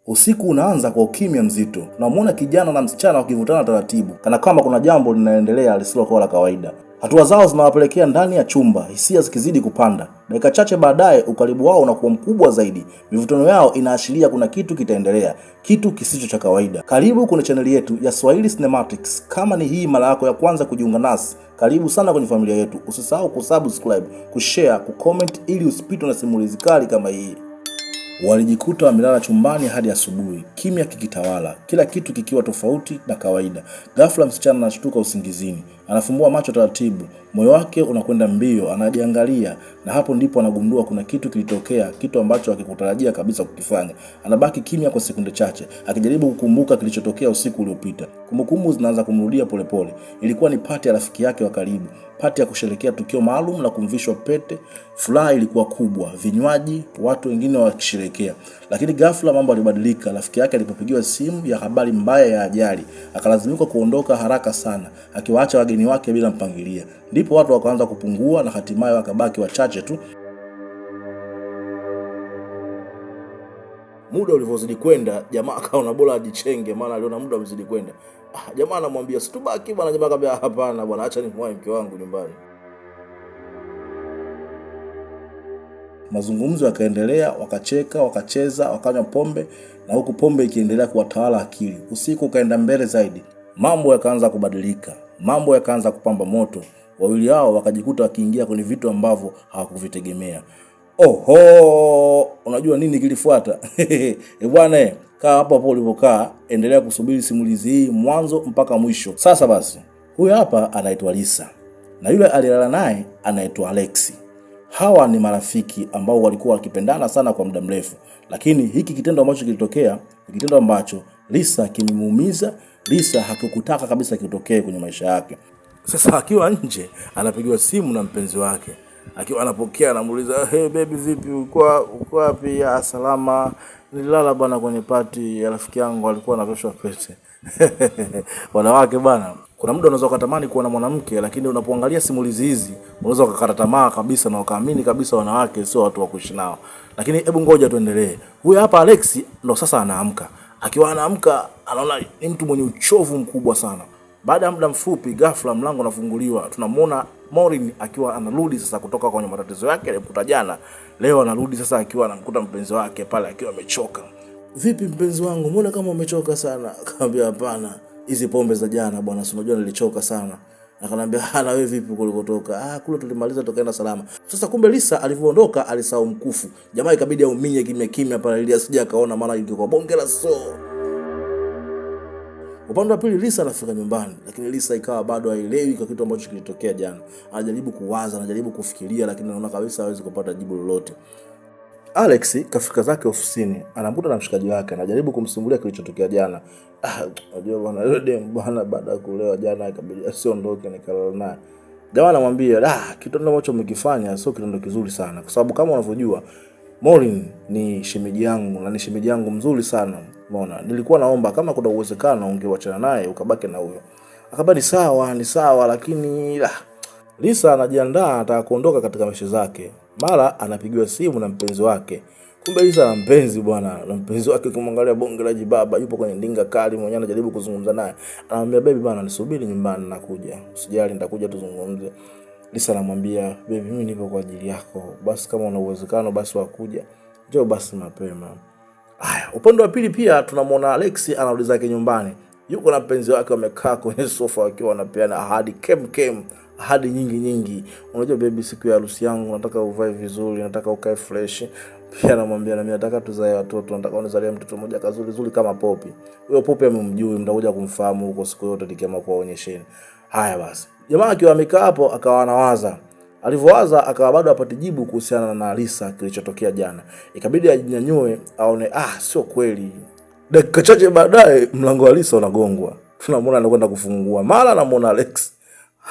Usiku unaanza kwa ukimya mzito. Tunamwona kijana na msichana wakivutana taratibu, kana kwamba kuna jambo linaendelea lisilokuwa la kawaida. Hatua zao zinawapelekea ndani ya chumba, hisia zikizidi kupanda. Dakika chache baadaye, ukaribu wao unakuwa mkubwa zaidi. Mivutano yao inaashiria kuna kitu kitaendelea, kitu kisicho cha kawaida. Karibu kwenye chaneli yetu ya Swahili Cinematics. Kama ni hii mara yako ya kwanza kujiunga nasi, karibu sana kwenye familia yetu. Usisahau kusubscribe, kushare, kucomment ili usipitwe na simulizi kali kama hii. Walijikuta wamelala chumbani hadi asubuhi, kimya kikitawala, kila kitu kikiwa tofauti na kawaida. Ghafla msichana anashtuka usingizini, anafumbua macho taratibu, moyo wake unakwenda mbio, anajiangalia, na hapo ndipo anagundua kuna kitu kilitokea, kitu ambacho hakikutarajia kabisa kukifanya. Anabaki kimya kwa sekunde chache, akijaribu kukumbuka kilichotokea usiku uliopita. Kumbukumbu zinaanza kumrudia polepole. Ilikuwa ni pati ya rafiki yake wa karibu, pati ya kusherehekea tukio maalum la kumvishwa pete. Furaha ilikuwa kubwa, vinywaji, watu wengine wakisherehekea. Lakini ghafla mambo yalibadilika. Rafiki yake alipopigiwa simu ya habari mbaya ya ajali, akalazimika kuondoka haraka sana, akiwaacha wageni wake bila mpangilio. Ndipo watu wakaanza kupungua na hatimaye wakabaki wachache tu. Muda ulivyozidi kwenda, jamaa akaona bora ajichenge, maana aliona muda umezidi kwenda. Jamaa anamwambia situbaki bwana. Jamaa akamwambia hapana bwana, acha nimwahi mke wangu nyumbani. Mazungumzo yakaendelea, wakacheka, wakacheza, wakanywa pombe, na huku pombe ikiendelea kuwatawala akili. Usiku ukaenda mbele zaidi, mambo yakaanza kubadilika, mambo yakaanza kupamba moto. Wawili hao wakajikuta wakiingia kwenye vitu ambavyo hawakuvitegemea. Oho, unajua nini kilifuata? Bwana, kaa hapo hapo ulipokaa, endelea kusubiri simulizi hii mwanzo mpaka mwisho. Sasa basi, huyu hapa anaitwa Lisa na yule alilala naye anaitwa Alexi. Hawa ni marafiki ambao walikuwa wakipendana sana kwa muda mrefu, lakini hiki kitendo ambacho kilitokea ni kitendo ambacho Lisa kimemuumiza. Lisa hakukutaka kabisa kitokee kwenye maisha yake. Sasa akiwa nje anapigiwa simu na mpenzi wake, akiwa anapokea anamuuliza, hey baby, vipi, uko wapi? Ya salama, nililala bwana kwenye party ya rafiki yangu, alikuwa anavishwa pete. Wanawake bwana, kuna muda unaweza ukatamani kuwa na mwanamke, lakini unapoangalia simulizi hizi unaweza ukakata tamaa kabisa na ukaamini kabisa wanawake sio watu wa kuishi nao. Lakini hebu ngoja tuendelee. Huyu hapa Alex ndo sasa anaamka. Akiwa anaamka anaona ni mtu mwenye uchovu mkubwa sana. Baada ya muda mfupi, ghafla mlango unafunguliwa. Tunamuona Maureen akiwa anarudi sasa kutoka kwenye matatizo yake aliyokuta jana. Leo anarudi sasa akiwa anamkuta mpenzi wake pale akiwa amechoka. Vipi mpenzi wangu, mbona kama umechoka sana? Akamwambia hapana, hizi pombe za jana bwana, si unajua nilichoka sana. Akanambia na wewe vipi kulikotoka? Kule tulimaliza tukaenda salama. Sasa kumbe Lisa alivyoondoka alisahau mkufu. Jamaa ikabidi auminye kimya kimya pale ili asije akaona, maana ingekuwa bonge la so. Upande wa pili Lisa anafika nyumbani, lakini Lisa ikawa bado haelewi kwa kitu ambacho kilitokea jana. Anajaribu kuwaza, anajaribu kufikiria, lakini anaona kabisa hawezi kupata jibu lolote. Alex kafika zake ofisini, anamkuta na mshikaji wake, anajaribu kumsimulia kilichotokea jana. Unajua bwana, yule dem bwana baada ya kulewa jana ikabidi asiondoke, nikalala naye. Jamaa anamwambia, kitendo ambacho umekifanya sio kitendo kizuri sana, kwa sababu kama unavyojua Maureen ni shemeji yangu na ni shemeji yangu mzuri sana. Umeona? Nilikuwa naomba kama kuna uwezekano ungewachana naye ukabaki na huyo. Akabaki ni sawa, ni sawa, lakini Lisa anajiandaa anataka kuondoka katika maisha zake. Mara anapigiwa simu na mpenzi wake. Kumbe Lisa ana mpenzi bwana, na mpenzi wake ukimwangalia bonge la jibaba, yupo kwenye ndinga kali, mwenyewe anajaribu kuzungumza naye. Anamwambia baby bana, nisubiri nyumbani nakuja. Usijali nitakuja tuzungumze. Lisa anamwambia baby, mimi nipo kwa ajili yako. Basi kama una uwezekano basi wakuja. Njoo basi mapema. Haya, upande wa pili pia tunamuona Alex anarudi zake nyumbani. Yuko na mpenzi wake wamekaa kwenye sofa wakiwa wanapeana ahadi kem kem, ahadi nyingi nyingi. Unajua baby, siku ya harusi yangu nataka uvae vizuri, nataka ukae fresh. Pia anamwambia na mimi nataka tuzae watoto, nataka unizalie mtoto mmoja kazuri zuri kama Poppy. Huyo Poppy amemjui, mtakuja kumfahamu huko siku yote nikiamua kuwaonyesheni. Haya basi. Jamaa akiwa amekaa hapo akawa anawaza. Alivyowaza akawa bado hapati jibu kuhusiana na Lisa kilichotokea jana. Ikabidi ajinyanyue aone sio kweli. Dakika chache baadaye mlango wa Lisa unagongwa. Tunamuona anakwenda kufungua. Mara anamuona Alex.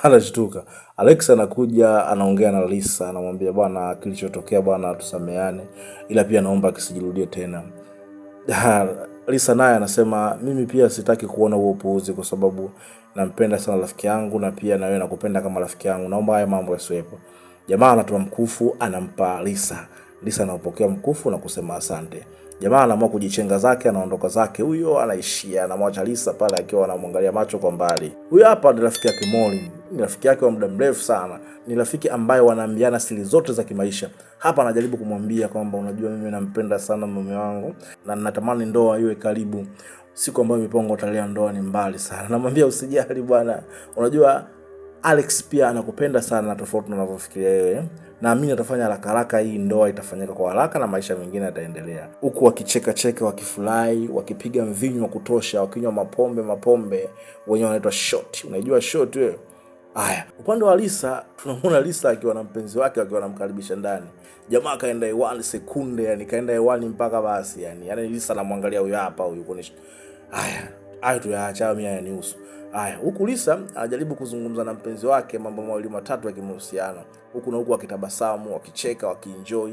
Anashtuka. Alex anakuja anaongea na Lisa, anamwambia bwana, kilichotokea bwana, tusameane, ila pia naomba kisijirudie tena. Lisa naye anasema mimi pia sitaki kuona huo upuuzi kwa sababu nampenda sana rafiki yangu na pia na wewe nakupenda kama rafiki yangu, naomba haya mambo yasiwepo. Jamaa anatoa mkufu anampa Lisa. Lisa anapokea mkufu na kusema asante. Jamaa anaamua kujichenga zake, anaondoka zake, huyo anaishia, anamwacha Lisa pale akiwa anamwangalia macho kwa mbali. Huyo hapa ni rafiki yake Molin, ni rafiki yake wa muda mrefu sana, ni rafiki ambaye wanaambiana siri zote za kimaisha. Hapa anajaribu kumwambia kwamba unajua, mimi nampenda sana mume wangu na natamani ndoa iwe karibu, siku ambayo mipango tarehe ya ndoa ni mbali sana. Namwambia usijali bwana, unajua Alex pia anakupenda sana tofauti na unavyofikiria wewe. Naamini atafanya haraka haraka, hii ndoa itafanyika kwa haraka na maisha mengine yataendelea. Huku wakicheka cheka, wakifurahi, wakipiga mvinyo wa kutosha, wakinywa mapombe wenyewe wanaitwa shot. Unajua shot wewe? Haya, upande wa Lisa tunamuona Lisa akiwa na mpenzi wake akiwa anamkaribisha ndani. Jamaa kaenda hewani sekunde, yani kaenda hewani mpaka basi yani. Yaani Lisa anamwangalia huyu hapa huyu kwenye. Haya, hayo tuyaacha, mimi hayanihusu. Haya, huku Lisa anajaribu kuzungumza na mpenzi wake mambo mawili matatu ya kimahusiano, huku na huku wakitabasamu, wakicheka, wakienjoy.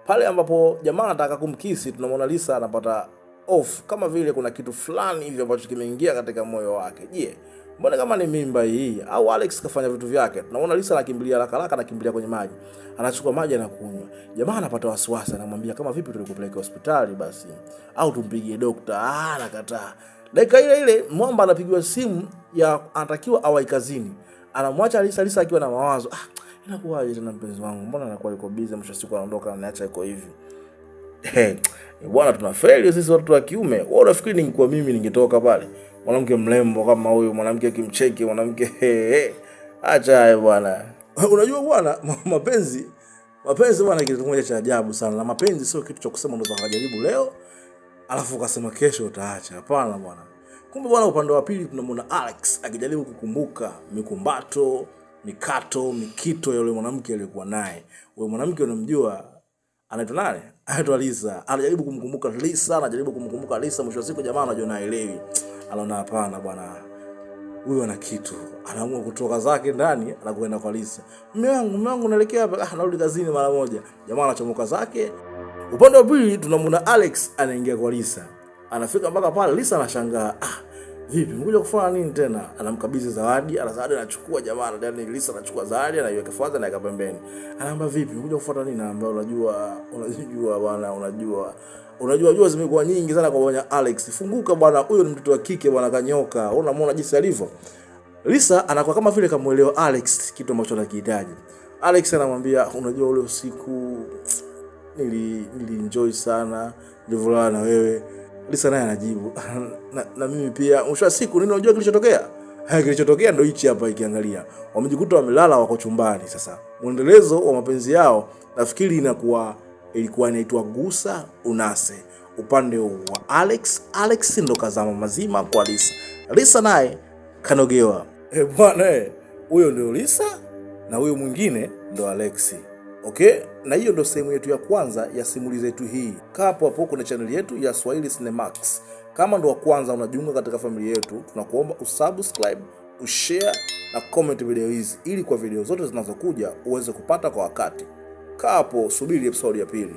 Pale ambapo jamaa anataka kumkisi, tunamwona Lisa anapata off, kama vile kuna kitu fulani hivi ambacho kimeingia katika moyo wake. Je, mbona kama ni mimba hii au Alex kafanya vitu vyake? Tunaona Lisa anakimbilia haraka haraka, anakimbilia kwenye maji, anachukua maji anakunywa. Jamaa anapata wasiwasi, anamwambia kama vipi tulikupeleka hospitali basi au tumpigie dokta. Anakataa. Dakika ile ile mwamba anapigiwa simu ya anatakiwa awai kazini. Anamwacha Lisa, Lisa akiwa na mawazo. Inakuwaje tena mpenzi wangu? Mbona anakuwa yuko busy, mwisho siku anaondoka ananiacha yuko hivi. Hey, bwana tunafeli sisi watu wa kiume. Wewe unafikiri ningekuwa mimi ningetoka pale? Mwanamke mrembo kama huyu, mwanamke akimcheki, mwanamke acha hayo bwana. Unajua bwana, mapenzi bwana kitu kimoja cha ajabu sana. Na mapenzi sio kitu cha kusema unaweza kujaribu leo alafu ukasema kesho utaacha. Hapana bwana. Kumbe bwana, upande wa pili tunamuona Alex akijaribu kukumbuka mikumbato, mikato, mikito ya yule mwanamke aliyekuwa naye. Yule mwanamke unamjua anaitwa nani? Anaitwa Lisa. Anajaribu kumkumbuka Lisa, anajaribu kumkumbuka Lisa, mwisho wa siku jamaa anajiona haelewi. Anaona hapana bwana, huyu ana kitu. Anaamua kutoka zake ndani na kwenda kwa Lisa. Mume wangu naelekea hapa, narudi kazini mara moja. Jamaa anachomoka zake. Upande wa pili tunamuona Alex anaingia kwa Lisa. Anafika mpaka pale, Lisa anashangaa. Vipi mkuja kufanya nini tena? Anamkabidhi zawadi, zawadi anachukua jamaa, yani Lisa anachukua zawadi, anaiweka fadha na anaiweka pembeni. Anaambia vipi mkuja kufuata nini? Anaambia unajua bwana, unajua jua zimekuwa nyingi sana kwa bwana Alex. Funguka bwana, huyo ni mtoto wa kike bwana, kanyoka. Unamuona jinsi alivyo? Lisa anakuwa kama vile kamuelewa Alex kitu ambacho anakihitaji. Alex anamwambia unajua ule usiku nili enjoy sana nilivyolala na wewe. Lisa naye anajibu na mimi pia. Mwisho wa siku nini unajua kilichotokea? Kilichotokea ndio hichi hapa, ikiangalia. Wamejikuta wamelala wako chumbani sasa. Mwendelezo wa mapenzi yao nafikiri ilikuwa inaitwa gusa unase. Upande wa Alex, Alex ndo kazama mazima kwa Lisa. Lisa naye kanogewa. Bwana, huyo ndio Lisa na huyo mwingine ndo Alex. Okay, na hiyo ndo sehemu yetu ya kwanza ya simulizi yetu hii. Kaa hapo hapo kuna channel yetu ya Swahili Cinemax. Kama ndo wa kwanza unajiunga katika familia yetu, tunakuomba usubscribe, ushare na comment video hizi ili kwa video zote zinazokuja uweze kupata kwa wakati. Kaa hapo, subiri episode ya pili.